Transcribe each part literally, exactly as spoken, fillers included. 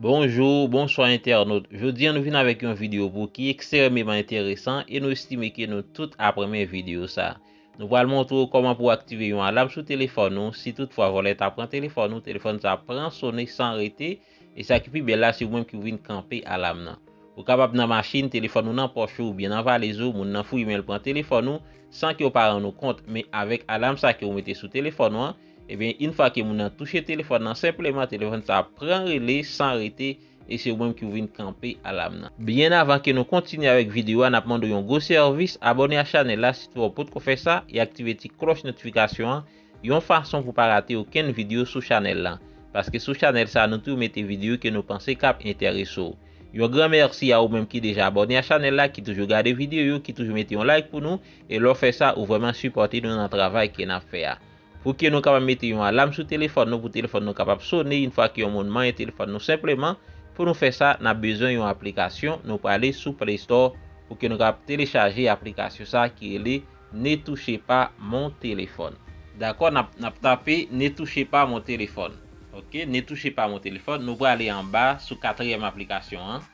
Bonjou, bonswa entènot. Jodi a nou vin avèk yon videyo pou ki ekstrèmeman enteresan e nou estime ke nou tout ap renmen videyo sa. Nou pral montre w kòman pou w aktive yon alam sou telefòn ou si toutfwa vòlè ta pran telefòn ou, telefòn sa ap pran sonnen san rete, e sa ki pi bèl la, se ou menm ki vin kanpe alam nan. Ou kapab nan machin, telefòn ou nan pòch ou, oubyen nan valiz ou, moun nan fouye men l pran telefòn ou, san ke w pa rann ou kont, men avèk alam sa ke w mete sou telefòn ou an, ebyen, yon fwa ke moun nan touche telefòn nan, senpleman telefòn sa ap pran rele san rete, e se ou menm ki vin kanpe alam nan. Byen avan ke nou kontinye avèk videyo a, n ap mande w yon gwo sèvis, abòne a chanèl la si toutfwa w potko fè sa, e aktive ti klòch notifikasyon an, yon fason pou pa rate okenn videyo sou chanèl la. Paske sou chanèl sa, nou toujou mete videyo ke nou panse k ap enterese w. Yon gran mèsi a ou menm ki deja abòne a chanèl la, ki toujou gade videyo yo, ki toujou mete yon like pou nou, e lè w fè sa, ou vrèman sipòte nou nan travay ke n ap fè a. Pou ke nou kapab mete yon alam sou telefòn nou, pou telefòn nou kapab sonnen yon fwa ke yon moun manyen telefòn nou, senpleman, pou nou fè sa, n ap bezwen yon aplikasyon, nou prale sou Play Store pou ke nou kapab telechaje aplikasyon sa ki rele Ne touchez pas mon téléphone. Dakò, n ap, n ap tape Ne touchez pas mon téléphone. Ok, Ne touchez pas mon téléphone. Nou prale anba sou katriyèm aplikasyon an.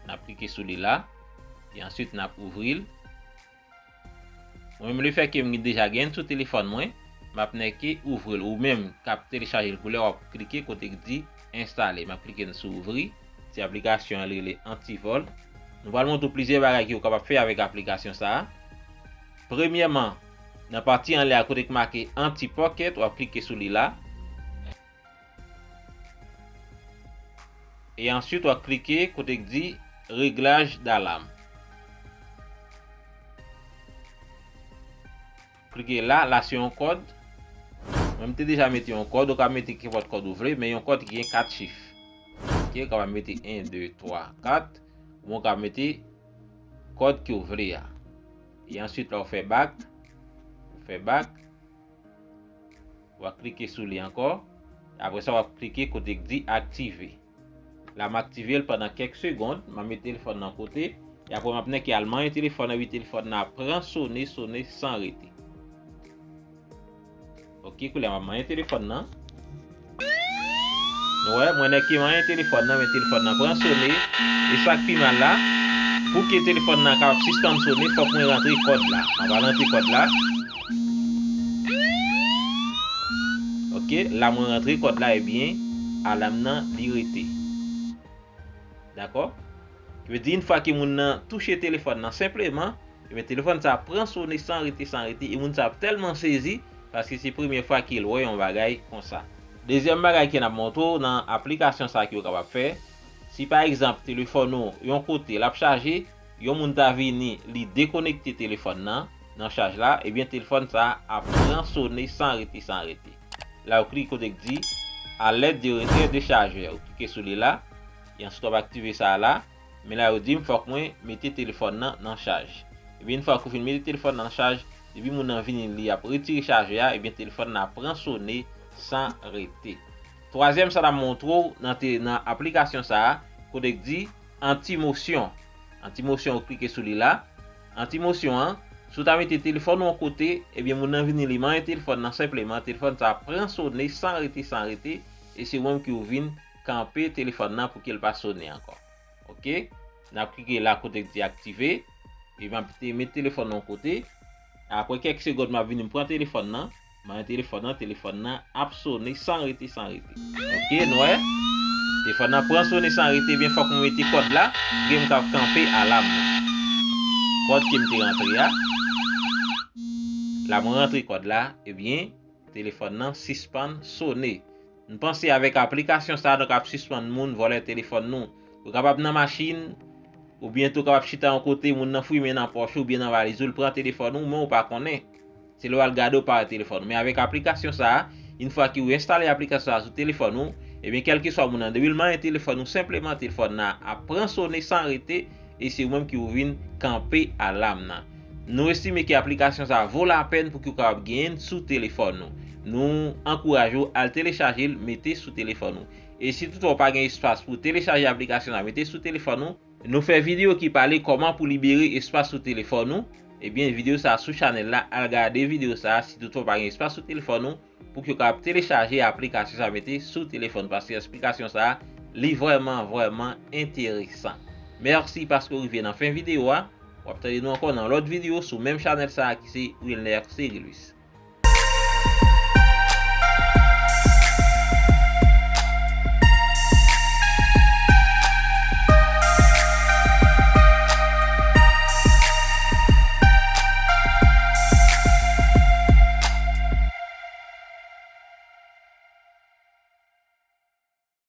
N ap klike sou li la. E answit, n ap ouvri l. Mwen menm, lefètke m deja gen l sou telefòn mwen, m ap nèke ouvri l. Ou menm k ap telechaje l pou lè, w ap klike kote k di enstale. M ap klike sou ouvri. Ti aplikasyon an rele Antivòl. Nou pral montre w plizyè bagay ke w kapab fè avèk aplikasyon sa a. Premyèman, nan pati anlè a kote k make Anti-Pocket, w ap klike sou li la. E answit, w ap klike kote k di Réglage d'alarme. Klike la, la se yon kòd. Mwen, m te deja mete yon kòd, ou ka mete kenpòt kòd ou vle, men yon kòd ki gen kat chif. Ok, ou kapab mete en, de, twa, kat. Ou kapab mete kòd ke w vle a. E answit, la, w fè back. Ou fè back. W ap klike sou li ankò. Apre sa, w ap klike kote k di aktive. La, m aktive l pandan kèk segonn. M ap met telefòn nan kote. E apre, m ap nèke al manyen telefòn nan, epi telefòn nan ap pran sonnen, sonnen san rete. Ok, koulye a, m ap manyen telefòn nan. Nou wè, mwen nèke manyen telefòn nan, men telefòn nan pran sonnen. E sa k pi mal la, pou ke telefòn nan kapab sispann sonnen, fòk mwen rantre kòd la. M ap al rantre kòd la. Ok, la mwen rantre kòd la, ebyen, alam nan, li rete. Dakò? Ki vle di, yon fwa ke moun nan touche telefòn nan senpleman, ebyen, telefòn sa ap pran sonnen san rete, san rete, e moun sa ap tèlman sezi, paske se premyè fwa ke l wè yon bagay konsa. Dezyèm bagay ke n ap montre w nan aplikasyon sa ke w kapab fè, si pa egzanp, telefòn ou yon kote l ap chaje, yon moun ta vini, li dekonekte telefòn nan, nan chaj la, ebyen, telefòn sa ap pran sonnen san rete, san rete. La, ou klike kote k di, à l'aide du retrait de chargeur. Ou klike sou li la, e answit w ap aktive sa a la. Men la, yo di m fòk mwen mete telefòn nan nan chaj. Ebyen, yon fwa ke w fin mete telefòn nan nan chaj, depi moun nan vini, li ap retire chajè a, ebyen, telefòn nan ap pran sonnen san rete. Twazyèm sa n ap montre w nan te-, nan aplikasyon sa a, kote k di Anti-motion. Anti-motion, ou klike sou li la. Anti-motion an, si w ta mete telefòn ou yon kote, ebyen, moun nan vini, li manyen telefòn nan senpleman, telefòn sa ap pran sonnen san rete, san rete, e se ou menm ki w vin kanpe telefòn nan pou ke l pa sonnen ankò. Ok? N ap klike la kote k di aktive. E m ap te met telefòn nan yon kote. Apre kèk segonn, m ap vini, m pran telefòn nan. M pran telefòn nan, telefòn nan ap sonnen san rete, san rete. Ok, nou wè? Telefòn nan pran sonnen san rete, ebyen, fòk mwen mete kòd la, pou ke m ka kanpe alam nan. Kòd ke m te rantre a. La, mwen rantre kòd la, ebyen, telefòn nan sispann sonnen. Nou panse avèk aplikasyon sa a, nou kapab sispann moun vòlè telefòn nou. Ou kapab nan machin, oubyen tou kapab chita yon kote, moun nan fouye men nan pòch ou, oubyen nan valiz ou, l pran telefòn ou, men ou pa konnen. Se lè w al gade ou pa wè telefòn ou. Men avèk aplikasyon sa a, yon fwa ke w enstale aplikasyon sa a sou telefòn ou, ebyen, kèlkeswa moun nan, depi l manyen telefòn ou, senpleman telefòn nan ap pran sonnen san rete, e se ou menm ki w vin kanpe alam nan. Nou estime ke aplikasyon sa a vo lapèn pou ke w kapab genyen l sou telefòn ou. Nou ankouraje w al telechaje l, mete sou telefòn ou. E si toutfwa w pa gen espas pou telechaje aplikasyon sa a, mete sou telefòn ou, nou fè videyo ki pale kòman pou libere espas sou telefòn ou, ebyen, videyo sa a sou chanèl la, al gade videyo sa a, si toutfwa w pa gen espas sou telefòn ou, pou ke w kapab telechaje aplikasyon sa a mete sou telefòn, paske esplikasyon sa a, li vrèman, vrèman enteresan. Mèsi paske w rive nan fen videyo a. W ap tande nou ankò nan lòt videyo sou menm chanèl sa a ki se Wilner Cérilus.